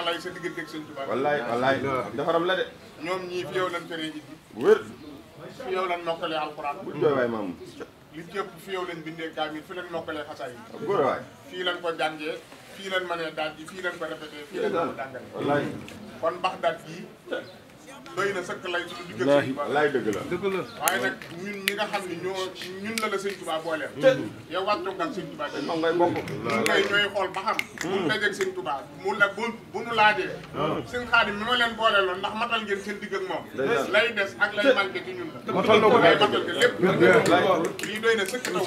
lay sa diggante ak sëñ Tuubaa wallaay wallaay defaram la de ñoom ñii fi yow lan feree ji wér fi yow lan mokkalee alxuraan bu jooy waay maam li jëpp fi yow lañ bindee kaamil fi lañ mokkalee xasaay yi góor waay fii lañ ko jàngee fii lañ mënee daal ji fii lañ ko répété fii lañ ko jàngale wallaay kon bax daat yi doy na sëkk lay suñu diggante wallaay dëgg la waaye nag ñun ñi nga xam ne ñun la sëñ Tuubaa booleel yow wàttu nga sëñ Tuubaa te moom ngay bokk ñun ngay ñooy xool ba xam buñ dajeeg sëñ Tuubaa mu la bu nu laajee sëñ Xaadim mi ma leen booleeloon ndax matal ngeen seen digg ak moom lay des ak lay manqué ci ñun la lay matal ke lépp lii doy na sëkk taw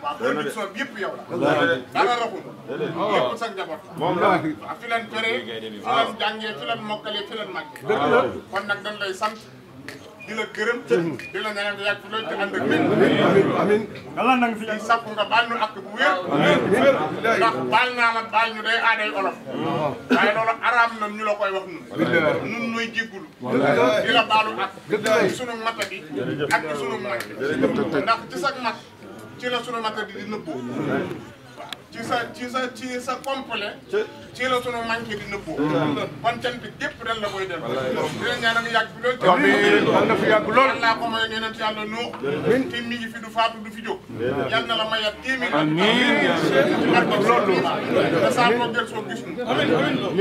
waaw production bi yëpp yow la dara raxul lépp sa njaboot moom la waaw fi leen feree fi leen jàngee fi leen mokkalee fi leen màggee kon nag dañ lay sant di la gërëm di la ñaan nga yàgg fi loolu te ànd ak amiin ngala nang fi sàkku nga baal ñu ak bu wér ndax baal naa la baal ñu day aaday olof waaye loolu araam na ñu la koy wax nun nooy jéggulu di la baalu ak ci sunu mata bi ak ci sunu mag ndax ci sa mat ci la sunu mata bi di nëbboo ci sa complet ci la sunu manqué di nëbboo kon cant bi gépp dañ la koy def di la ñaan nga yàgg fi loolu te na fi yàgg lool yàlla ko may yonent yàlla Nuux te mi ngi fi du faatu du fi jóg yal na la mayat téeméer ak loolu te saa boo gën soo gis nu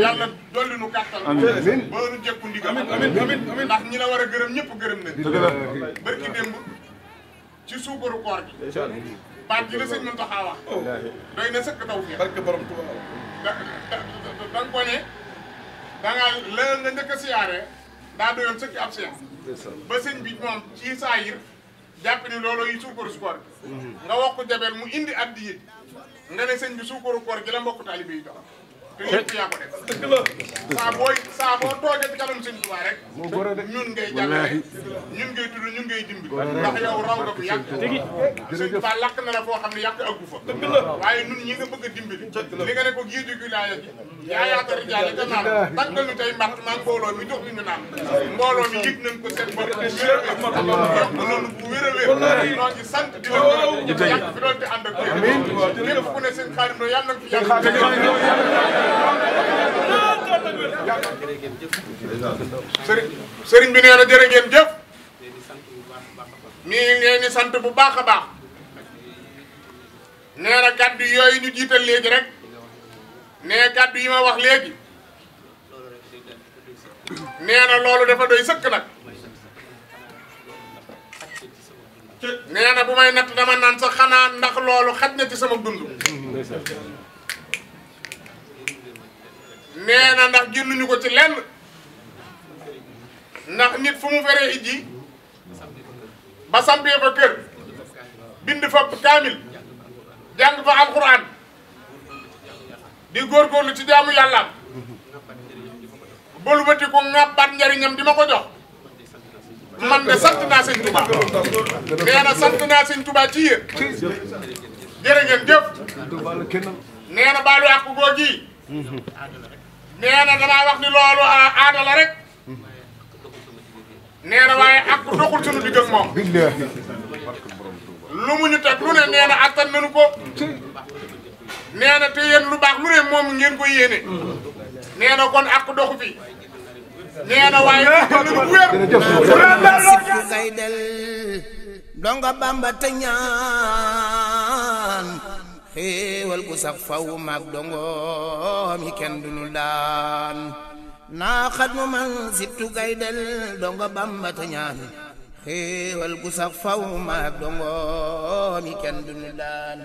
yàlla dolli nu kàttan ba nu jekku ndigal ndax ñi la war a gërëm ñëpp gërëm nañ barki démb ci suukaru koor gi baat ji la sëñ Muntaxa wax doy na sëkk taw fi barke borom Tuubaa da nga ko ne dangaa la nga njëkk a siyaare daa doyoon sëkk ab siyaar ba sëñ bi moom ci saayir jàpp ni loolu yi suukaru koor gi nga wax ko jabel mu indi addiya nga ne sëñ bi suukaru koor gi la mbokk taalibe yi jox te lépp yaa ko def saa boo toogee ci kanam sëñ Tuubaa rek ñun ngay jàngale ñun ngay tudd ñun ngay dimbi ndax yow raw nga ko yàq sëñ Tuubaa lakk na la foo xam ne yàq aggu fa waaye ñun ñi nga bëgg a dimbali li nga ne ko géeju gi laaya ji yaa yaata rijaale ka naan tànkal ñu tey mbatt maa mbooloo mi jox ñu naan mbooloo mi yëg nañ ko seen bopp yokk noonu bu wér a wér noo ngi sant di la yàq fi doon te ànd ak képp ku ne seen Xaadim doo yàlla nañ fi yàq sëriñ bi nee na jërë ngeen jëf mi ngi leen di sant bu baax a baax nee na kàddu yooyu ñu jiital léegi rek nee kàddu yi ma wax léegi nee na loolu dafa doy sëkk nag nee na bu may natt dama naan sax xanaa ndax loolu xaj na ci sama dund nee na ndax génnuñu ko ci lenn ndax nit fu mu feree ijji ba sampee fa kër bind fa kaamil jàng fa alxuraan di góorgóorlu ci jaamu yàllaam bolu bati ko ŋàbbaat njariñam di ma ko jox man de sant naa sëñ Tuubaa nee na sant naa sëñ Tuubaa ci yéen jërë ngeen jëf nee na baalu àq googi nee na damaa wax ni loolu aada la rek nee na waaye ak doxul sunu digg ak moom lu mu ñu teg lu ne nee na attan nañu ko nee na te yéen lu baax lu ne moom ngeen ko yéene nee na kon ak doxu fi nee na waaye jël nañu bu wér gaydel donga Bamba te ñaan xéewal gu sax faw maag dongo mi kenn duñu daan naa xat mu man sittu gaydel donga Bamba te ñaan xéewal gu sax faw maag dongo mi kenn duñu daan